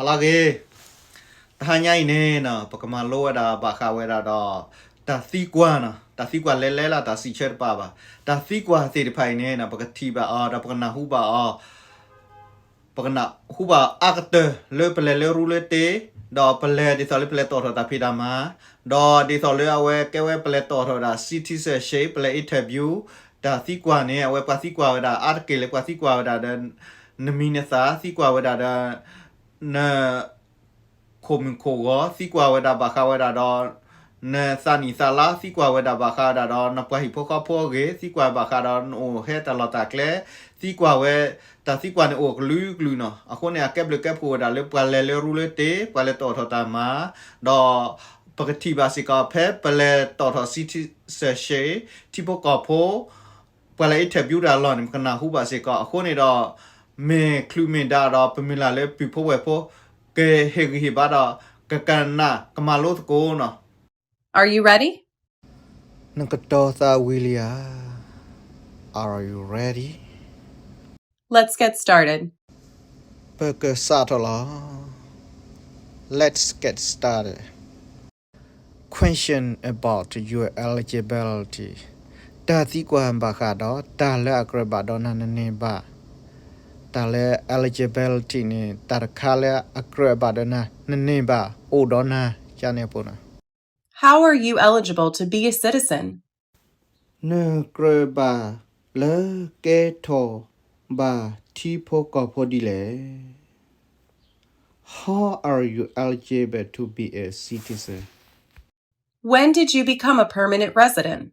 လီၤဂ့ၤ, တဟါညါအံၤန့ၣ်နီၤ ပကမၤလိဝဲဒၣ်ဘၣ်ဃးဝဲဒၣ်ဒီး တၢ်သံကွၢ်နီၤ, တၢ်သံကွၢ်လဲၤလဲၤလၢတၢ်စံးဆၢတပာ်ဘၣ်. တၢ်သံကွၢ်သ့ၣ်တဖၣ်အံၤန့ၣ်နီၤ ပကထံၣ်ဘၣ်အီၤ ဒီးပကနၢ်ဟူဘၣ်အီၤ ပကနၢ်ဟူဘၣ်အါကတၢၢ်လၢပလဲၤလၢရူလၢတ့, ဒီးပလဲၤဒ်သိးလၢပလဲၤတီၣ်ထီၣ်တၢ်ဖံးတၢ်မၤ, ဒီးဒ်သိးလၢအဝဲကဲဝဲပလဲၤတီၣ်ထီၣ်ဝဲဒၣ် citizenship ပလဲၤ interview, တၢ်သံကွၢ်န့ၣ် အဝဲပှၤသံကွၢ်ဝဲဒၣ်အါတက့ၢ်လၢပှၤသံကွၢ်ဝဲဒၣ်ဒီး နမံၤနသၣ်, သံကွၢ်ဝဲဒၣ်ဒီး န ခိၣ်မုၣ်ခိၣ်ဂီၤ, သံကွၢ်ဝဲဒၣ်ဘၣ်ဃးဝဲဒၣ်ဒီး နသးနံၣ်သးလါ, သံကွၢ်ဝဲဒၣ်ဘၣ်ဃးဒၣ်ဒီး နပှၤဟံၣ်ဖိဃီဖိအဂ့ၢ်, သံကွၢ်ဘၣ်ဃးဒီးနအိၣ်ဟဲတၢ်လီၢ်တၢ်ကျဲ, သံကွၢ်ဝဲ, တၢ်သံကွၢ်န့ၣ်အိၣ်ကလုာ်ကလုာ်နီၤ. အဃိန့ၣ် အကဲဘျုးကဲဖှိၣ်ဝဲဒၣ်လၢပှၤလဲၤလၢရူလၢတ့, ပှၤလဲၤတီၣ်ထီၣ်တၢ်မၤ, ဒီးပကထံၣ်ဘၣ်စ့ၢ်ကီး ဖဲပလဲၤတီၣ်ထီၣ် citizenship ထံဖိကီၢ်ဖိ ပှၤလဲၤ interview တၢ်လီၢ်န့ၣ် ပကနၢ်ဟူဘၣ်စ့ၢ်ကီး. အဃိန့ၣ်ဒီး မ့ၢ်ချုးမ့ၢ်ဒါဒီး ပမုၢ်လၢ်လၢပုၢ်ဖိဝဲၢ်ဖိ ကဟ့ၣ်ဂံၢ်ဟ့ၣ်ဘါဒီး ကကနၣ်ကမၤလိသကိးနီၤ. Are you ready? နကတီၤသးဝံၤလံဧါ. Are you ready? Let's get started. ပကစးထီၣ်လီၤ. Let's get started. Question about your eligibility. တၢ်သံကွၢ်ဘၣ်ဃးဒီး တၢ်လၢအကြၢးဘၣ်ဒီးနၤ နန့ၢ်ဘၣ်. တၢ်လၢ eligibility န့ၣ် တၢ်တခါလၢအကြၢးဘၣ်ဒီးနၤ နန့ၢ်ဘၣ် အိၣ်ဒီးနၤ ကန့ၣ်အပူၤနီၤ. How are you eligible to be a citizen? နကြၢးဘၣ်လၢကဲထီၣ်ဘၣ်ထံဖိကီၢ်ဖိဒ်လဲၣ်. How are you eligible to be a citizen? When did you become a permanent resident?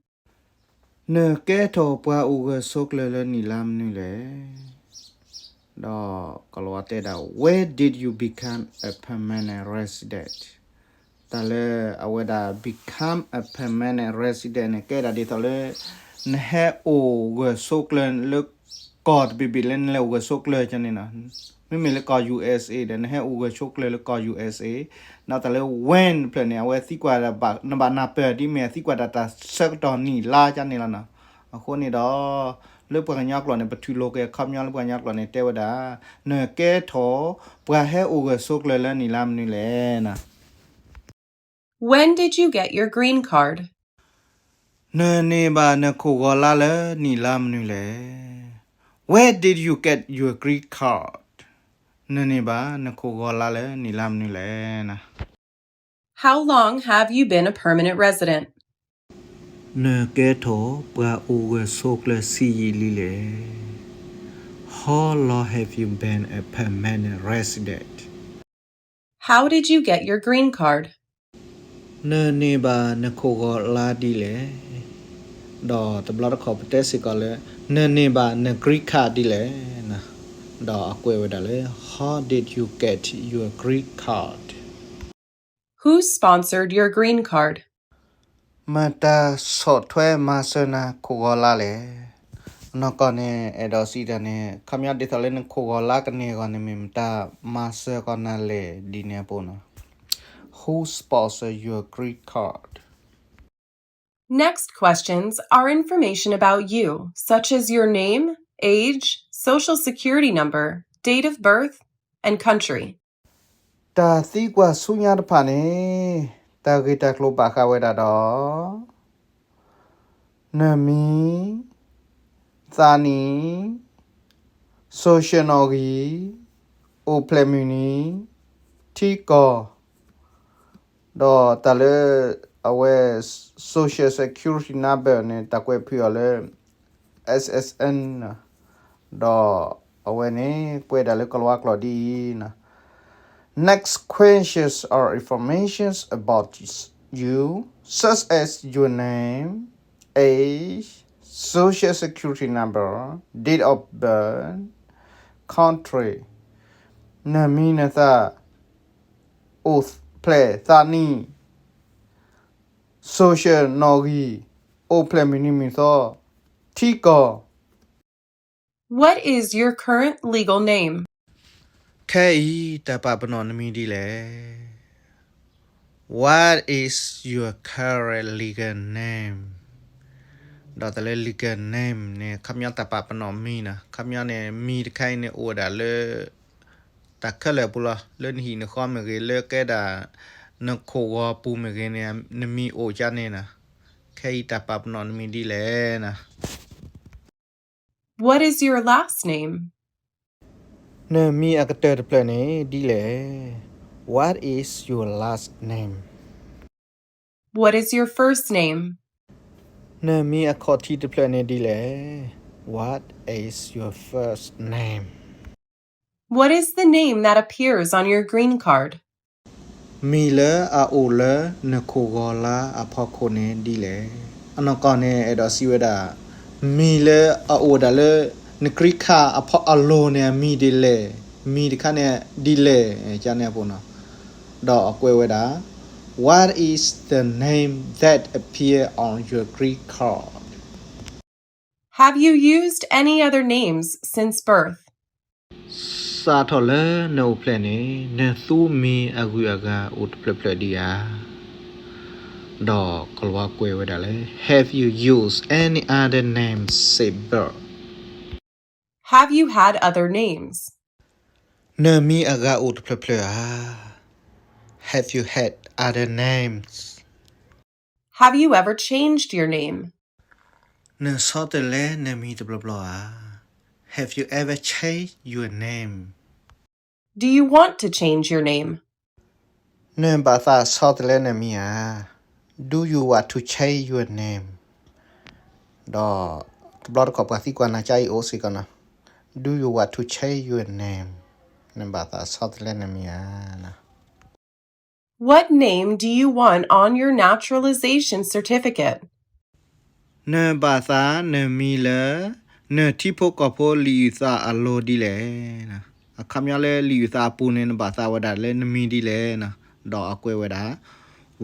နကဲထီၣ်ပှၤအိၣ်ဂၢၢ်ဆိးကျၢၤလၢနံၣ်လါမနုၤလဲၣ်. ဒီးကလီၤဝါတဲဒၣ် When did you become a permanent resident? တၢ်လၢအဝဲဒၣ် become a permanent resident န့ၣ် ကဲဒၣ်ဒ်သိးလၢ နဟဲအိၣ်ဂၢၢ်ဆိးကျၢၤလၢ ကီၢ်တဘ့ၣ်ဘ့ၣ်လၢနလဲၤအိၣ်ဂၢၢ်ဆိးကျၢၤကန့ၣ်နီၤ. မ့မ့ၢ်လၢကီၢ် USA ဒီး နဟဲအိၣ်ဂၢၢ်ဆိးကျၢၤလၢကီၢ် USA, ဒီးတၢ်လၢ when တဖျၢၣ်န့ၣ် အဝဲသံကွၢ်ဒၣ် နဘၣ်နၢ်ပၢၢ်ဒ်မ့ၢ်သံကွၢ်ဒၣ်တၢ်ဆၢကတီၢ်နံၣ်လါကန့ၣ်လီၤနီၤ. အဃိန့ၣ်ဒီး လၢပှၤကညီကျိာ်န့ၣ် ပထုးလိာ်က့ၤအခီပညီလၢပှၤကညီကျိာ်န့ၣ် တဲဝဲဒၣ် နကဲထီၣ်ပှၤဟဲအိၣ်ဂၢၢ်ဆိးကျၢၤလၢနံၣ်လါမနုၤလဲၣ်နီၤ. When did you get your green card? နန့ၢ်ဘၣ်နခိၣ်ဂီၤလါလၢနံၣ်လါမနုၤလဲၣ်. When did you get your green card? နန့ၢ်ဘၣ်နခိၣ်ဂီၤလါလၢနံၣ်လါမနုၤလဲၣ်နီၤ. How long have you been a permanent resident? နကဲထီၣ်ပှၤအိၣ်ဂၢၢ်ဆိးကျၢၤဆံးယံာ်လံလဲၣ်. How long have you been a permanent resident? How did you get your green card? နန့ၢ်ဘၣ်နခိၣ်ဂီၤလါဒ်လဲၣ်. ဒီးတဘျီတခီၣ်ပတဲစ့ၢ်ကီးလၢ နန့ၢ်ဘၣ်န green card ဒ်လဲၣ်. ဒီးအကွဲးဝဲဒၣ်လၢ How did you get your green card? Who sponsored your green card? မတၤဆီၣ်ထွဲမၤစၢၤနၤခိၣ်ဂီၤလါလဲၣ်. နီၢ်ကီၢ်န့ၣ် အဲၣ်ဒိးစံးတၢ်န့ၣ် ခီပညီဒ်သိးလၢနခိၣ်ဂီၤလါကန့ၢ်အဂီၢ်န့ၣ် မ့ၢ်မတၤမၤစၢၤကီးနၤလဲၣ်ဒ်န့ၣ်အပူၤနီၤ. Who sponsor your green card? Next questions are information about you, such as your name, age, social security number, date of birth, and country. တၢ်သံကွၢ်ဆူညါတဖၣ်န့ၣ် တၢ်ဂ့ၢ်တၢ်ကျိၤဘၣ်ဃးဝဲဒၣ်ဒီး နမံၤ, သးနံၣ်, social နီၣ်ဂံၢ်, အိၣ်ဖျဲၣ်မုၢ်နံၤ, ထံကီၢ်, ဒီးတၢ်လၢ အဝဲ social security number န့ၣ် တၢ်ကွဲးဖုးအီၤလၢ SSN ဒီးအဝဲန့ၣ် ကွဲးဒၣ်လၢကလၤဝါကျိာ်ဒ်အံၤနီၤ. Next questions are informations about you, such as your name, age, social security number, date of birth, country, နမံၤနသၣ်, အိၣ်ဖျဲၣ်သးနံၣ်, social နီၣ်ဂံၢ်, အိၣ်ဖျဲၣ်မုၢ်နံၤမုၢ်သီ, ထံကီၢ်. What is your current legal name? ခဲအံၤ တၢ်ပာ်ပနီၣ်နမံၤဒ်လဲၣ်. What is your current legal name? ဒီးတၢ်လၢ legal name န့ၣ် ခီပညီတၢ်ပာ်ပနီၣ်မံၤနီၤ. ခီပညီန့ၣ် မံၤတခါအံၤန့ၣ် အိၣ်ဝဲဒၣ်လၢ တၢ်ခဲလၢာ်အပူၤလီၤ. လၢနဟံၣ်နဃီမ့ၢ်ဂ့ၤ, လၢကဲဒၣ် နခိၣ်ဂီၤပူၤမ့ၢ်ဂ့ၤန့ၣ် နမံၤအိၣ်ကန့ၣ်နီၤ. ခဲအံၤတၢ်ပာ်ပနီၣ်နမံၤဒ်လဲၣ်နီၤ. What is your last name? နမံၤအကတၢၢ်တဖျၢၣ်န့ၣ်ဒ်လဲၣ်. What is your last name? What is your first name? နမံၤအခီၣ်ထံးတဖျၢၣ်န့ၣ်ဒ်လဲၣ်. What is your first name? What is the name that appears on your green card? မံၤလၢအအိၣ်လၢနခိၣ်ဂီၤလါအဖီခိၣ်န့ၣ်ဒ်လဲၣ်. အနီၢ်ကီၢ်န့ၣ် အဲၣ်ဒိးစံးဝဲဒၣ် မံၤလၢအအိၣ်ဒၣ်လၢ န green card အဖီအလိၤန့ၣ် အမံၤဒ်လဲၣ်, မံၤတခါန့ၣ်ဒ်လဲၣ် ကန့ၣ်အပူၤနီၤ. ဒီးအကွဲးဝဲဒၣ် What is the name that appear on your green card? Have you used any other names since birth? စးထီၣ်လၢနအိၣ်ဖျဲၣ်န့ၣ် နသူမံၤအဂုၤအဂၤအိၣ်တဖျၢၣ်ဖျၢၣ်ဒံးဧါ. ဒီးကလၤဝါကွဲးဝဲဒၣ်လၢ Have you used any other names since birth? Have you had other names? နမံၤအဂၤအိၣ်တဖျၢၣ်ဖျၢၣ်ဧါ. Have you had other names? Have you ever changed your name? နဆီတလဲနမံၤတဘျီဘျီဧါ. Have you ever changed your name? Do you want to change your name? နဘၣ်သးဆီတလဲနမံၤဧါ. Do you want to change your name? ဒီးတဘျီတခီၣ်ပှၤသံကွၢ်နၤကအံၤအိၣ်စ့ၢ်ကီးနီၤ. Do you want to change your name? နဘၣ်သးဆီတလဲနမံၤဧါ. What name do you want on your naturalization certificate? နဘၣ်သးနမံၤလၢ နထံဖိကီၢ်ဖိလံာ်အုၣ်သးအလိၤဒ်လဲၣ်. အခီပညီလၢလံာ်အုၣ်သးအပူၤန့ၣ် နဘၣ်သးဝဲဒၣ်လၢနမံၤဒ်လဲၣ်နီၤ. ဒီးအကွဲးဝဲဒၣ်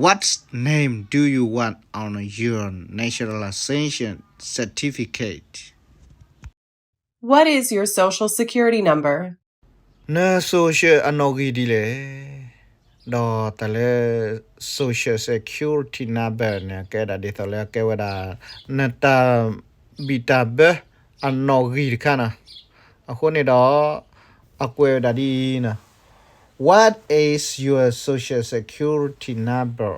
What name do you want on your naturalization certificate? What is your social security number? န social အနီၣ်ဂံၢ်ဒ်လဲၣ်. ဒီးတၢ်လၢ social security number န့ၣ် ကဲဒၣ်ဒ်သိးလၢကဲဝဲဒၣ် နတၢ်ဘံၣ်တၢ်ဘၢအနီၣ်ဂံၢ်တခါနီၤ. အဃိန့ၣ်ဒီး အကွဲးဝဲဒၣ်ဒ်အံၤနီၤ. What is your social security number?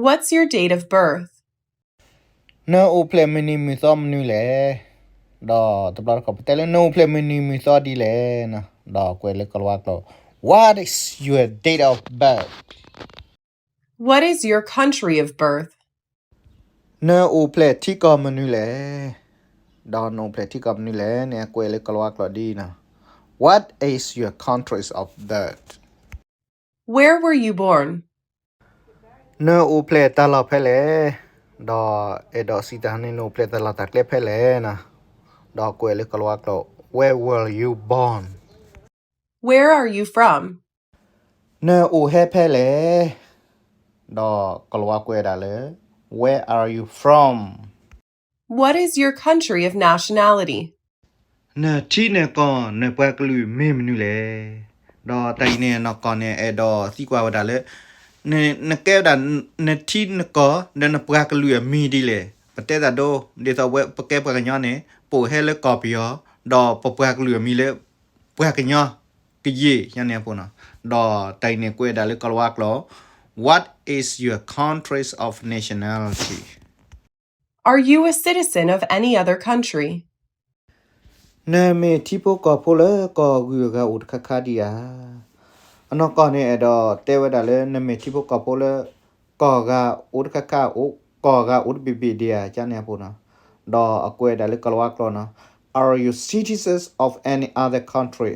What's your date of birth? နအိၣ်ဖျဲၣ်မုၢ်နံၤမုၢ်သီမနုၤလဲၣ်. ဒီးတဘျီတခီၣ် ပတဲလၢနအိၣ်ဖျဲၣ်မုၢ်နံၤမုၢ်သီဒ်လဲၣ်နီၤ. ဒီးကွဲးလၢကလၤဝါကျိာ် What is your date of birth? What is your country of birth? နအိၣ်ဖျဲၣ်ထံကီၢ်မနုၤလဲၣ်. ဒီးနအိၣ်ဖျဲၣ်ထံကီၢ်မနုၤလဲၣ်န့ၣ် အကွဲးလၢကလၤဝါကျိာ်ဒ်အံၤနီၤ. What is your country of birth? Where were you born? နအိၣ်ဖျဲၣ်တၢ်လီၢ်ဖဲလဲၣ်. ဒီးအဲၣ်ဒိးစံးတၢ်န့ၣ် နအိၣ်ဖျဲၣ်တၢ်လီၢ်တၢ်ကျဲဖဲလဲၣ်နီၤ. ဒီးကွဲးလၢကလၤဝါကျိာ် Where were you born? Where are you from? နအိၣ်ဟဲဖဲလဲၣ်. ဒီးကလၤဝါကွဲးဒၣ်လၢ Where are you from? What is your country of nationality? နထံနကီၢ် နပှၤကလုာ်မ့ၢ်မနုၤလဲၣ်. ဒီးတၢ်အံၤန့ၣ် နီၢ်ကီၢ်န့ၣ် အဲၣ်ဒိးသံကွၢ်ဝဲဒၣ်လၢ နကဲဝဲဒၣ် နထံနကီၢ် ဒီးနပှၤကလုာ်အမံၤဒ်လဲၣ်. ပတဲတၢ်ဒိ ဒ်သိးဝဲပကဲပှၤကညီန့ၣ် ပအိၣ်ဟဲလၢကီၢ်ပယီၤ ဒီးပပှၤကလုာ်အမံၤလၢ ပှၤကညီ ကယ့ၢ် ယန့ၣ်အပူၤနီၤ. ဒီးတၢ်အံၤန့ၣ်ကွဲးဒၣ်လၢကလၤဝါကျိာ် What is your country of nationality? Are you a citizen of any other country? နမ့ၢ်ထံဖိကီၢ်ဖိလၢကီၢ်ဂုၤအဂၤအိၣ်တခါခါဒံးဧါ. အနီၢ်ကီၢ်န့ၣ် အဲၣ်ဒိးတဲဝဲဒၣ်လၢ နမ့ၢ်ထံဖိကီၢ်ဖိလၢ ကီၢ်ဂၤအိၣ်တခါခါ ကီၢ်ဂၤအိၣ်တဘ့ၣ်ဘ့ၣ်ဒံးဧါ ကန့ၣ်အပူၤနီၤ. ဒီးအကွဲးဒၣ်လၢကလၤဝါကျိာ်နီၤ Are you citizens of any other country?